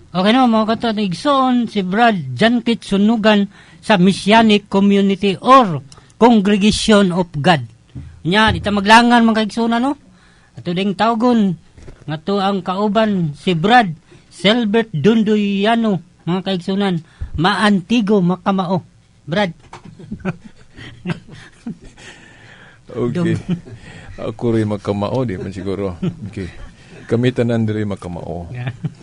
Okay no, mga kato, igsoon si Brad Jankit Sunugan sa Messianic Community or Congregation of God. Nya, di ta maglangan, mga kaigsoon, no? Ato ding tawgon nga to ang kauban si Brad Selbert Dunduyano, mga kaigsunan, maantigo makamao. Brad. Okay. Ako rin magkamao, di man siguro. Okay. Kami tanan diri magkamao.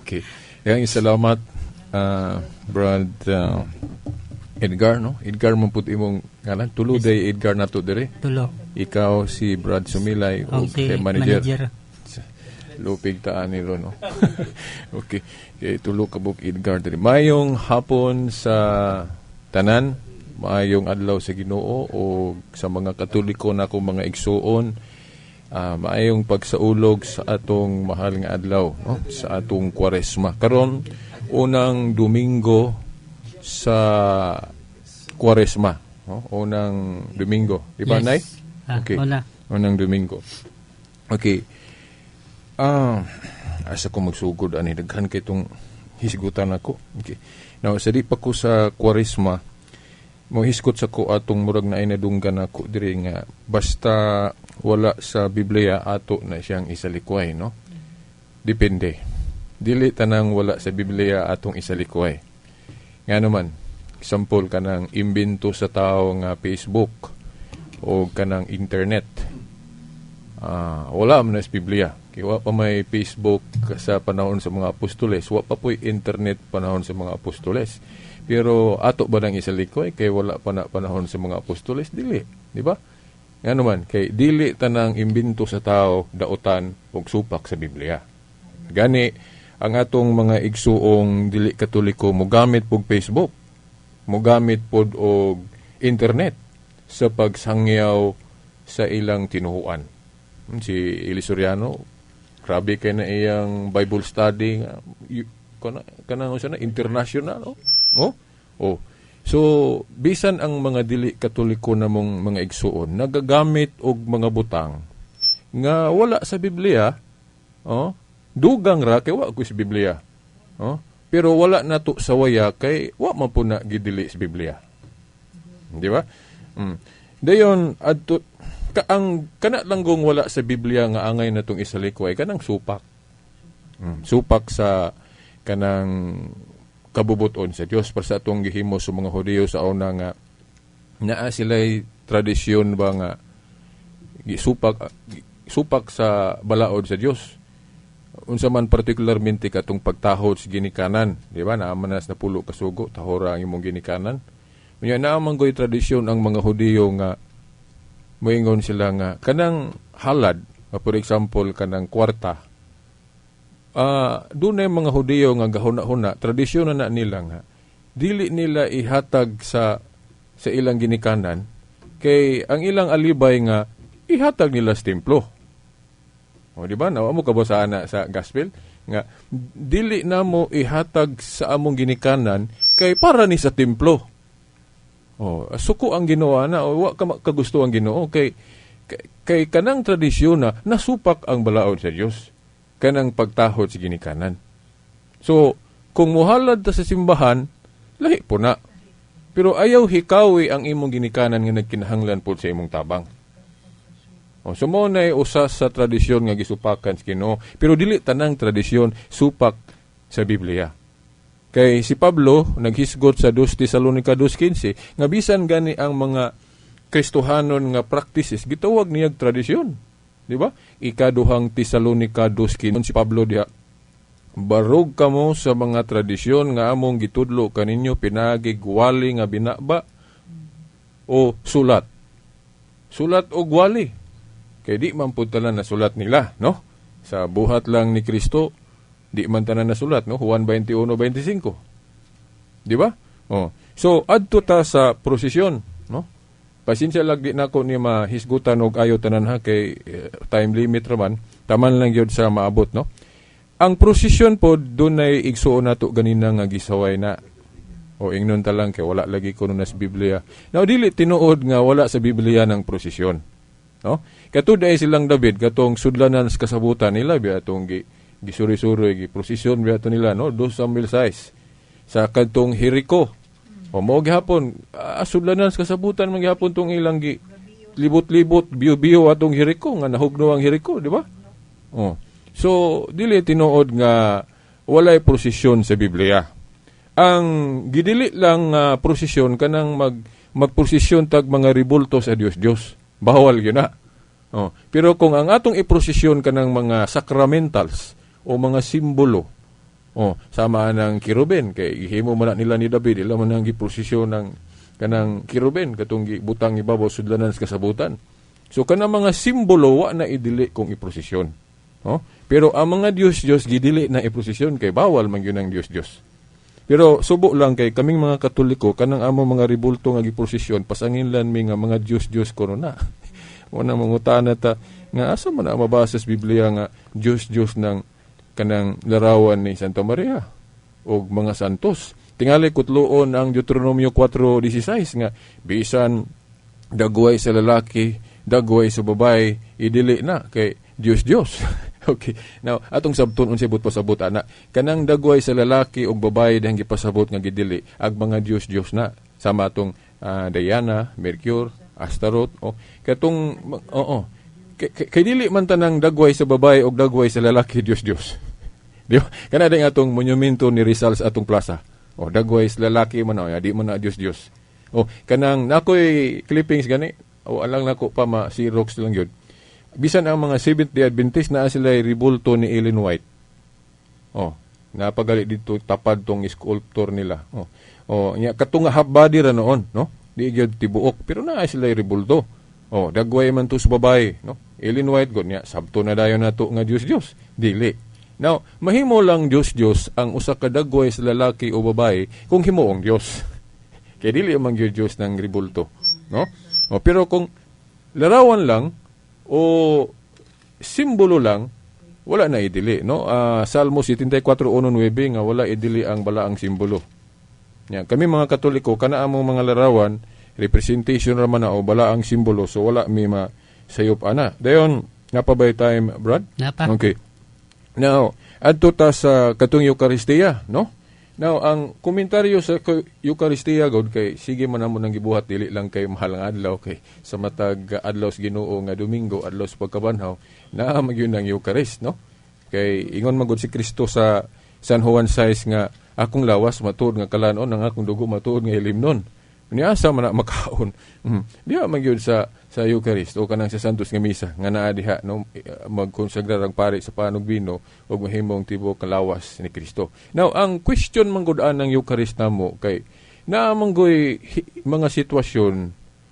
Okay. Daghang salamat, Brad Edgar, no? Edgar mo pud imong ngalan. Tulo day Edgar nato diri. Tulo. Ikaw si Brad Sumilay o o si kay manager. Manager. Lupig taan nilo, no? Okay. Kay tulo ka buok Edgar diri. Mayong hapon sa tanan, maayong adlaw sa Ginoo o sa mga Katoliko na akong mga igsuon. Maayong pagsaulog sa atong mahal nga adlaw, no? Sa atong Kwaresma. Karon unang Domingo sa Kwaresma, no? Unang Domingo, di ba, Yes. Nay? Ah, Okay. Una. Unang Domingo. Okay. Asa ko magsugod ani, daghan kay itong hisgutan ako. Okay. Now, sa di pa ko sa Kwaresma, mohisgot sa ko atong murag na inadunggan ako diri nga basta wala sa Biblia ato na siyang isalikway, no? Depende. Dili tanang wala sa Biblia atong isalikway. Nga naman, example kanang imbento sa tao nga Facebook o kanang internet. Wala man na sa Biblia. Kay wa pa may Facebook sa panahon sa mga apostoles, wa pa po'y internet panahon sa mga apostoles. Pero ato ba nang isalikoy kay wala pa na panahon sa mga apostoles? Dili, di ba? Nga naman, kay dili tanang imbento sa tao daotan og supak sa Biblia. Gani, ang atong mga igsuong dili Katoliko mogamit pog Facebook, mogamit pod og internet sa pagsangyaw sa ilang tinuhuan. Si Eli Soriano, grabe kay na iyang Bible study nga, kana unsa na international, oh. Oh? Oh. So bisan ang mga dili Katoliko namong mga igsuon nagagamit og mga butang nga wala sa Biblia, oh, dugang ra kay wa ko sa Biblia. Oh? Pero wala na to sa waya kay wa man po na gidili sa Biblia. Di ba? Dayon adto ka, ang kana langgong wala sa Biblia nga angay na tong isalikway kanang supak. Supak sa kanang kabubuton sa Dios para sa atong gihimo sa mga Hudiyo sa una nga naa sila'y tradisyon ba nga supak sa balaod sa Dios. Unsa man particularmente katong pagtahod sa ginikanan, di ba? Naa man nas napulo ka sugo, tahora ang imong ginikanan. Unya naa man goy tradisyon ang mga Hudiyo nga moingon sila nga kanang halad, for example kanang kwarta. Dunay mga Hudiyo nga gahuna-huna, tradisyon na nila nga dili nila ihatag sa ilang ginikanan kay ang ilang alibay nga ihatag nila sa templo. O, di ba? Nawa mo ka ba sa ana sa gospel nga dili na mo ihatag sa among ginikanan kay para ni sa templo. O, suko ang Ginoo na o wa ka kagusto ang Ginoo kay kanang tradisyon na nasupak ang balaod sa Dios kanang pagtahod sa ginikanan. So, kung muhalad ta sa simbahan, lahi po na. Pero ayaw hikawi ang imong ginikanan nga nagkinahanglan po sa imong tabang. O, so mo na usa sa tradisyon nga gisupakan sa Ginoo, pero dili tanang tradisyon supak sa Biblia. Kay si Pablo naghisgot sa 2 Tesalonica 2:15 nga bisan gani ang mga Kristohanon nga practices gitawag niyag tradisyon. Di ba? Ikaduhang Tesalonica 2:15 si Pablo diha, barog kamo sa mga tradisyon nga among gitudlo kaninyo pinagi gwali nga binaba o sulat. Sulat o gwali. Kay di man pud tanan na sulat nila, no? Sa buhat lang ni Kristo, di man tanan na sulat, no? Juan 21:25. Di ba? Oh. So, adto ta sa prosesyon, no? Pasensya lang di nako ni mahisgutan og ayo tanan ha kay time limit ra man, taman lang gyud sa maabot, no? Ang prosesyon po dunay igsuon nato ganina nga gisaway na. O ingnon ta lang kay wala lagi kuno na sa Biblia. Now dili tinuod nga wala sa Biblia ng prosesyon, no? Katud ay silang David katong sudlanan sa kasabutan nila bi atong Gisuri-suri, giprosesyon biya to nila, no? 2 mil size. Sa kadtong Jericho. O mo gihapon, sudlanan sa kasabutan man gihapon tong ilang gi libot-libot, biyo-biyo atong Jericho nga nahugno ang Jericho, di ba? Oh. So dili tinuod nga walay prosesyon sa Biblia. Ang gidili lang nga prosesyon kanang magprosesyon tag mga ribulto sa Dios Dios. Bawal gyud na. Oh. Pero kung ang atong iprosesyon kanang mga sacramentals o mga simbolo, oh, sama ng kiruben kay gihimo man na nila ni David, ila man ang giprosesyon ng kanang kiruben katong gibutang ibabaw sudlanan sa kasabutan. So kanang mga simbolo wa na idili kung iprosesyon. Oh? Pero ang mga Dios Dios gidili na iprosesyon kay bawal man gyud ang Dios Dios. Pero subo lang kay kaming mga Katoliko, kanang amo mga ribulto nga giprosesyon, pasangin lang mi nga mga Dios Dios kuno na. Mo na mangutana ta nga asa man na mabasa sa Biblia nga Dios Dios ng kanang larawan ni Santa Maria o mga santos. Tingali kutluon ang Deuteronomio 4:16 nga bisan dagway sa lalaki, dagway sa babae, idili na kay Dios Dios. Okay. Now, atong sabton unsay but pasabot ana. Kanang dagway sa lalaki ug babae dihang gipasabot nga gidili ag mga Dios Dios na. Sama atong Diana, Mercure, Astaroth, oh katong, oo. Kay dili man tanang dagway sa babae ug dagway sa lalaki Dios Dios. Di ba? Kana ding atong monumento ni Rizal sa atong plaza. Oh, dagway sa lalaki man, oh, di man na Dios Dios. Oh, kanang nakoy clippings gani, o alang nako pa ma Xerox lang yun. Bisan ang mga Seventh Day Adventist, naa sila ribulto ni Ellen White. Oh, napagali dito tapad tong sculptor nila. Oh, nya katong half body ra noon, no? Di gyud tibuok, pero naa sila ribulto. Oh, dagway man to sa babae, no? Ellen White god niya, sabto na dayon nato nga Dios Dios. Dili. Now, mahimo lang Dios Dios ang usa ka dagway sa lalaki o babae kung himuong Dios. Kay dili man gyud Dios ng ribulto, no? Oh, pero kung larawan lang o simbolo lang, wala na idili, no? Salmo 74:1-9 nga wala idili ang balaang simbolo. Yan. Kami mga Katoliko, kana among mga larawan, representation ra man na o balaang simbolo, so wala mi ma sayop ana. Dayon, naa pa bay time, Brad? Naa pa. Okay. Now, adto ta sa katong Eucharistia, no? Now, ang komentaryo sa Eucharistia god kay sige man namo nang gibuhat, dili lang kay mahal nga adlaw, kay sa matag adlaw sa Ginoo nga Domingo, adlaw sa pagkabanhaw, naa man gyud ang Eucharist, no? Kay ingon man gud si Kristo sa San Juan 6 nga akong lawas matuod nga kalanon, ang akong dugo matuod nga ilimnon. Niasa man na makaon. Diha man gyud sa Eucharist o kanang sa Santos nga Misa nga naa diha, no, magkonsagrar ang pari sa panog bino ug mahimong tibuok nga lawas ni Kristo. Now, ang question man gud anang Eucharist namo kay naa man goy mga sitwasyon,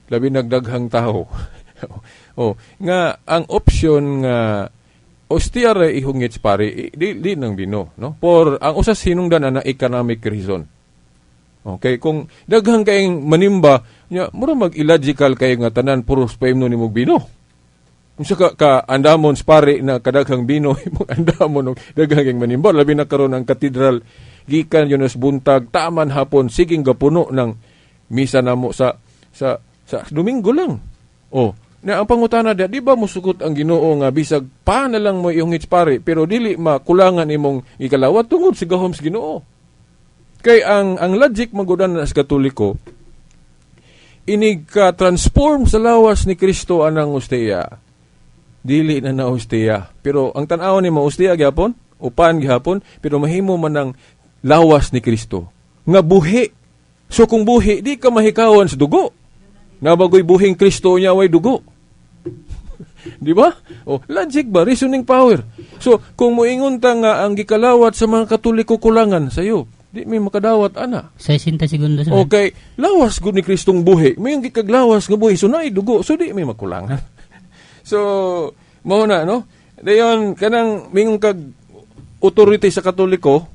labi nagdaghang tao. Oh, nga ang option nga ostia ra ihungit sa pari, di nang bino, no? For ang usas hinungdan ana, economic reason. Okay, kung daghang kayong manimba, nya mura mag illogical kayo nga tanan puros paimno nimo bino. Kung sa ka andamon sa pari na kadaghang bino, imong andamon og daghang kayong manimba, labi na karon ang katedral gikan yun sa buntag, taman hapon, siging gapuno ng misa namo sa Domingo lang. Oh, na ang pangutana diya, di ba musugot ang Ginoo nga bisag pa na lang mo ihungit sa pari, pero dili makulangan imong ikalawat tungod sa gahom sa Ginoo? Kay ang logic magudan na sa Katoliko, inig ka transform sa lawas ni Kristo anang ostia. Dili na na ostia. Pero ang tan-awon nimo, ostia gyapon, upan gihapon, pero mahimo man ang lawas ni Kristo nga buhi. So kung buhi, di ka mahikawan sa dugo. Nabagoy buhing Kristo niya way dugo. Di ba? O, logic ba? Reasoning power. So, kung moingon ta nga ang gikalawat sa mga Katoliko kulangan sayo, di may makadawat ana. 60 segundos. Okay, lawas gud ni Kristong buhi. May ang gikaglawas nga buhi, so naay dugo, so di may makulangan. So, mao na, no? Dayon kanang mingon kag authority sa Katoliko.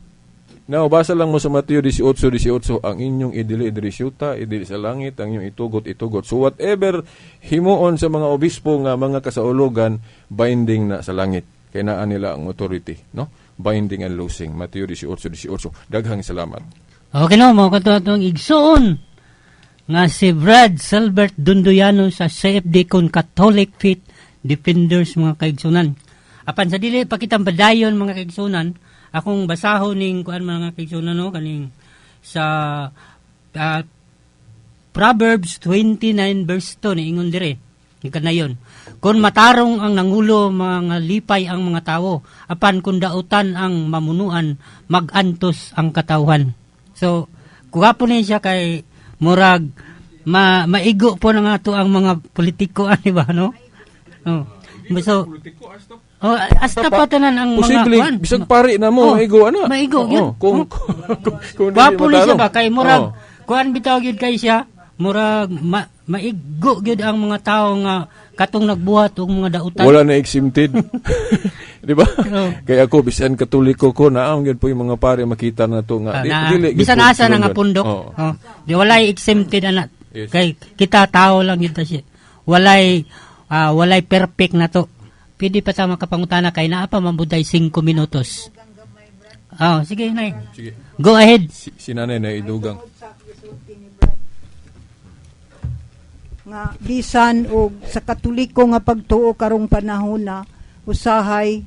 Now, basa lang mo sa Mateo 18:18, ang inyong idili diri sa yuta, idili sa langit, ang inyong itugot, itugot. So whatever himuon sa mga obispo nga mga kasaulogan, binding na sa langit. Kay naa nila ang authority, no? Binding and loosing. Mateo 18:18. Daghang salamat. Okay no, mo kato atong igsoon nga si Brad Silbert Dunduyano sa CFD con Catholic Faith Defenders, mga kaigsunan. Apan sa dili pa kitang padayon, mga kaigsunan, akong basahon ning kuan, mga kaigsunan, no, kaning sa Proverbs 29 verse 2, niingon dire kanayon: "Kung matarong ang nangulo, mga lipay ang mga tao, apan kung dautan ang mamunuan, magantos ang katawhan." So kuwapo ni siya kay murag maigo po na nga to ang mga politiko ani ba, no? Oh. So oh, hasta pa tanan ang mga Posible, kuan. Bisag pari na mo, Oh, maigo ana. maigo Oo, yun. Kung dili Gwapo ni siya matarong. ba kay murag kuan bitaw gyud kay siya, murag maigo gyud ang mga tao nga katong nagbuhat og mga dautan. Wala na exempted. Di ba? Oo. Kaya ako, bisan Katoliko ko, naam gyud po yung mga pare makita na to nga. Ah, Di, na, dili gyud bisan po asa na nga sulundan. pundok. Oo. Oh, di walay exempted ana. Kay kita tao lang gyud ta siya. Walay perfect na to. Pwede pa ta makapangutana kay naa pa man buday 5 minutos. Oh, sige, Nay. Sige. Go ahead. Si nanay na idugang. Nga bisan og sa Katoliko nga pagtuo karong panahon na, usahay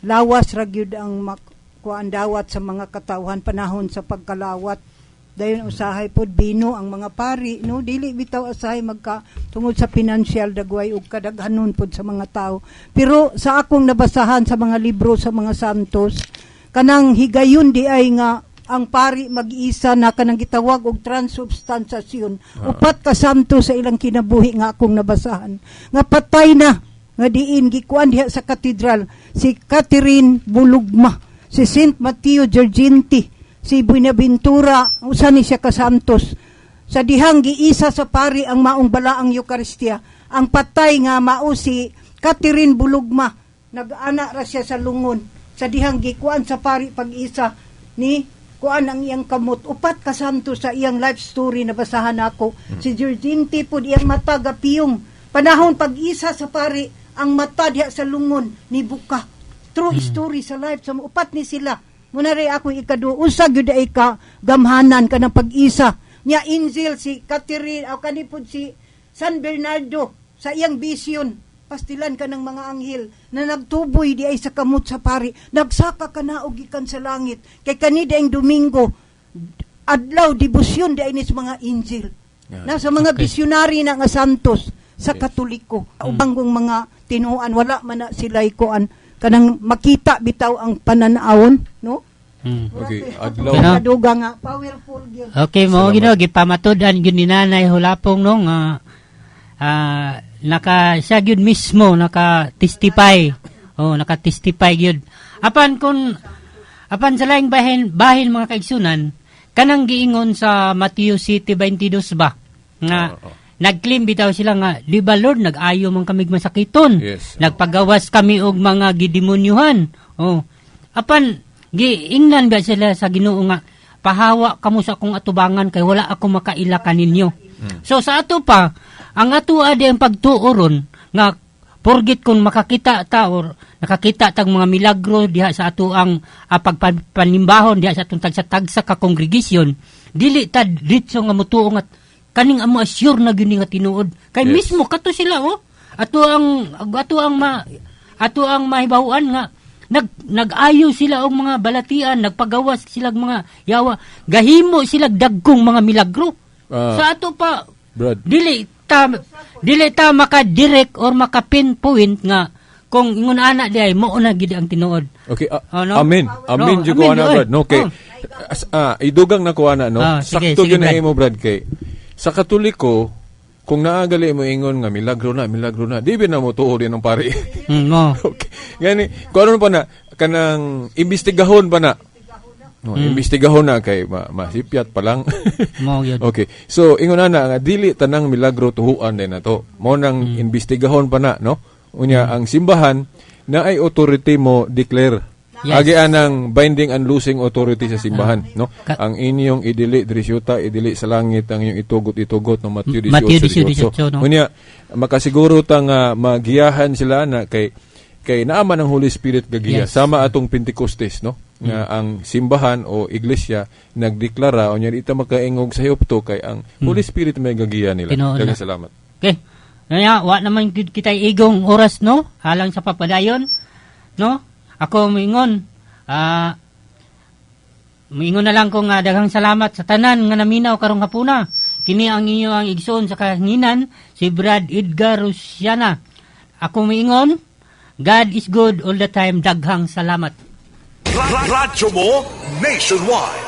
lawas ra gyud ang kuan dawat sa mga katawhan panahon sa pagkalawat. Dayon usahay pod bino ang mga pari, no? Dili bitaw usahay magka tungod sa financial dagway ug kadaghanon pod sa mga tao. Pero sa akong nabasahan sa mga libro sa mga santos, kanang higayon di ay nga ang pari mag-isa na, kanang gitawag og transubstantiation. Upat ka santo sa ilang kinabuhi nga akong nabasahan nga patay na, nga diin gikuan diha sa katedral: si Catherine Bulugma, si Saint Matteo Giorgenti, si Buenaventura. Usa ni siya ka santos sa dihang giisa sa pari ang maong balaang Eucharistia. Ang patay nga mao si Catherine Bulugma, nag-ana ra siya sa lungon sa dihang gikuan sa pari pag-isa ni kuan ang iyang kamot. Upat ka santo sa iyang life story nabasahan ako. Si Giorgenti pud, iyang mata gapiyong panahon pag-isa sa pari ang mata diha sa lungon ni buka. True story sa life sa upat ni sila. Muna rin ako ikadu, usa gyud ay ka gamhanan kanang pag-isa nya angel si Catherine o kani pud si San Bernardo. Sa iyang vision, pastilan ka ng mga anghel na nagtuboy di ay sa kamot sa pari, nagsaka ka na og gikan sa langit, kay kani daing Domingo adlaw debosyon di ay ni sa mga angel na sa mga visionary na nga santos sa Katoliko. Ubang kung mga tinuan, wala man na sila ikuan kanang makita bitaw ang pananawon, no? Okay, adlaw. Kaya- Kaduga nga powerful gyud. Okay, mo gino gipamatud-an gyud ni Nanay Hulapong, no, nga naka siya gyud mismo naka-testify. Oh, naka-testify gyud. Apan kung apan sa laing bahin bahin, mga kaigsunan, kanang giingon sa Mateo 7:22 ba nga nag-claim bitaw sila nga, "Di ba, Lord, nag-ayo man kami masakiton. Nagpagawas kami og mga gidemonyohan." Oh. Apan giingnan ba sila sa Ginoo nga, "Pahawa kamo sa akong atubangan kay wala ako makaila kaninyo." So sa ato pa, ang ato adi ang pagtuo ron nga porgit kung makakita ta or nakakita tag mga milagro diha sa ato ang pagpanimbahon diha sa atong tagsa-tagsa ka congregation, dili ta ditso nga mutuo nga kaning amo assure na gyud ni nga tinuod kay mismo kato sila, oh, ato ang mahibaw-an nga nag-ayo sila og mga balatian, nagpagawas sila og mga yawa, gahimo sila dagkong mga milagro. Sa ato pa, Brad. dili ta maka-direct or maka-pinpoint nga kung ingon ana di ay mao na gid ang tinuod. Okay, Oh, no? amen. Amen No, jud ko amen, ana, oy. Brad. No, kay Oh. idugang na ko ana, no. Sige, Sakto sige, gyud na Brad. imo, Brad, kay sa Katoliko kung naagali mo ingon nga milagro na, milagro na, di ba na mo tuo din ng pari? Mo. Okay. Gani, kung ano pa na, kanang imbestigahon pa na. No, imbestigahon na kay masipyat pa lang. Mo gyud. Okay. So ingon ana nga dili tanang milagro tuhuan din na to. Mo nang imbestigahon pa na, no? Unya ang simbahan na ay authority mo declare. Agi anang binding and loosing authority sa simbahan, no? Ang inyong idili diri sa yuta, idili sa langit, ang inyong itugot itugot, no, Matthew 18. Matthew 18, no? Unya makasiguro ta nga magiyahan sila na kay naaman ang Holy Spirit gagiya sama atong Pentecostes, no, nga ang simbahan o iglesia nagdeklara. Unya di ta makaingog sa hupto kay ang Holy Spirit may gagiya nila. Tinuod na. Daghang salamat. Okay. Kaya, wa naman gud kita igong oras, no? Halang sa papadayon. No? Ako moingon, moingon na lang ko nga daghang salamat sa tanan nga naminaw karong hapuna. Kini ang inyo ang igsoon sa kahanginan, si Brad Edgar Rusiana. Ako moingon, God is good all the time. Daghang salamat. Radyo mo nationwide.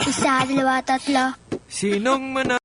Isa, dalawa, tatlo. Sinong manalo?